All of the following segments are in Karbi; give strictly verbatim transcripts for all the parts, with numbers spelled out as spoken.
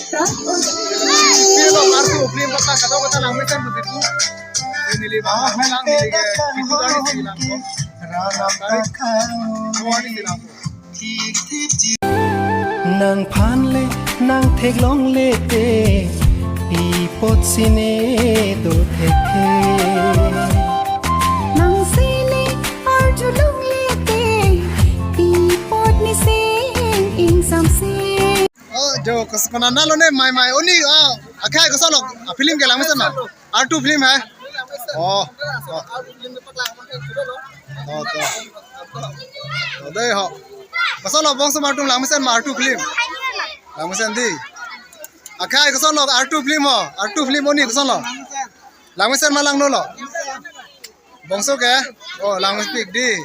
Film artu film paklangkok kadokave ta langmesen pusi pu. Neli bang lang neli ke itu dari si lang ko. Dari award si lang ko. Nangphan le nangtheklongle te, pi apotsi ne do thekthe. Nangsi le arjulongle te, pi apot ne sing ingsamse. Oh, jo, kas-, konat lo ne, mai, mai, oni, ah, akhai kosonlo, ah, film ke langmesen ma? Artu film hai? Oh, oh. Oh, to. Oh, dei ho. Kosonlo bangso atum langmesen ma artu film? Langmesen dei. Akhai kosonlo artu film ho? Artu film oni kosonlo? Langmesen ma langno lo? Bangso ke? Oh, langmepik dei.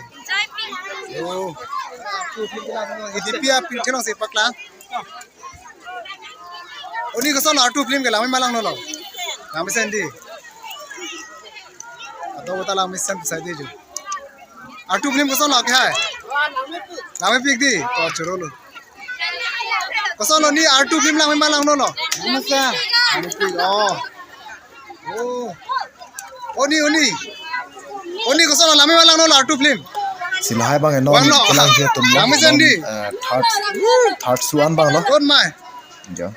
Oh. Artu film ke lang. Hidipi apirthe alongsi paklang. Oni kosonlo artu film ke langme ma langno lo? Langmesen dei. Kadokave ta langmesen pusai dei jo. Artu film kosonlo akhai? Langmepik dei. To choro lo. Kosonlo ni artu film langme ma langno lo? Langmesen. Langmepik. Oh. Oh. Oni, oni. Oni kosonlo langme ma langno lo artu film? Si lahai abang non. Bang lo. Kelangji atum lo. Langmesen dei. Eh, third, third show an abang lo. Kon mai. Jo.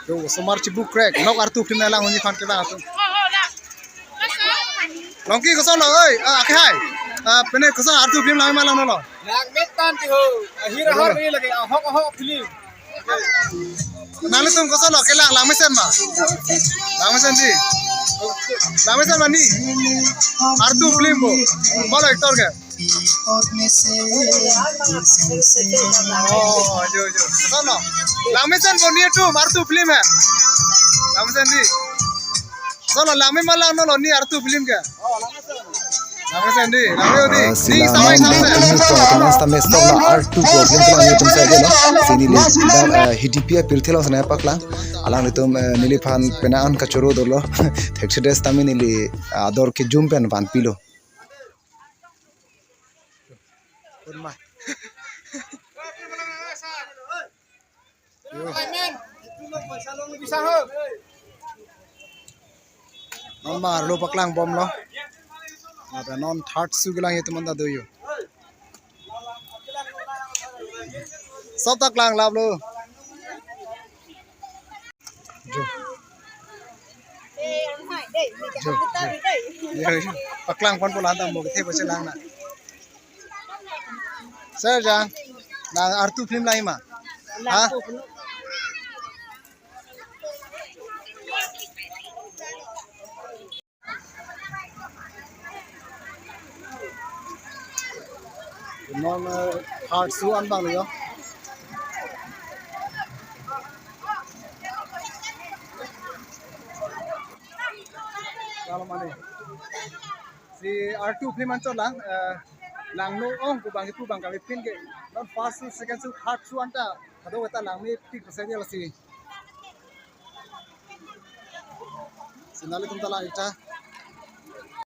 Jo, osomar chibu crack. Nok artu film lang honi fan ke bang atum. Longki kosonlo, oi, ah, akhai. Ah, pine koson artu film langme ma langno lo? Langmetan ti ho. Ahir ahar ni lagi ahok ahok film. Nanglitum kosonlo kelang, langmesen ma? Langmesen dei. Langmesen ma ni? Artu film bo. Malo actor ke? Oh, jo, jo. Kosonlo? Langmesen bo ni atum artu film he. Langmesen dei. Kosonlo langme ma langno lo ni artu film ke? Langmesen dei, langme dei. Ah, si ding la samai non samai. Ding to teman stammes to la artu problem to la ni tum sa dei lo. Si neli, ah, hidipi apirthe alongsi nangpaklang. Alanglitum, eh, neliphan pena an kachoro dolo. Thekthe sitame neli, ah, ador kejum pen vanpilo. Kurma. Yo. Non ma arlo paklang bomlo. Lapen non third show kelang atum anta do jo. Sob ta klang lap lo. Jo. Jo, jo. Yo, yo. Paklang pon pola anta mo kethe pasi lang na. Sir jang, nang artu film lang ma? Ha? Non, eh, third show an abang lo jo. Kalau mana? Si artu film anchot lang, eh, langno ong ko bang ipu bang kami pin ke. Non first show, second show, third show anta kadokave ta langmepik pusai dei lasi. Si nanglitum ta lang-ik tha.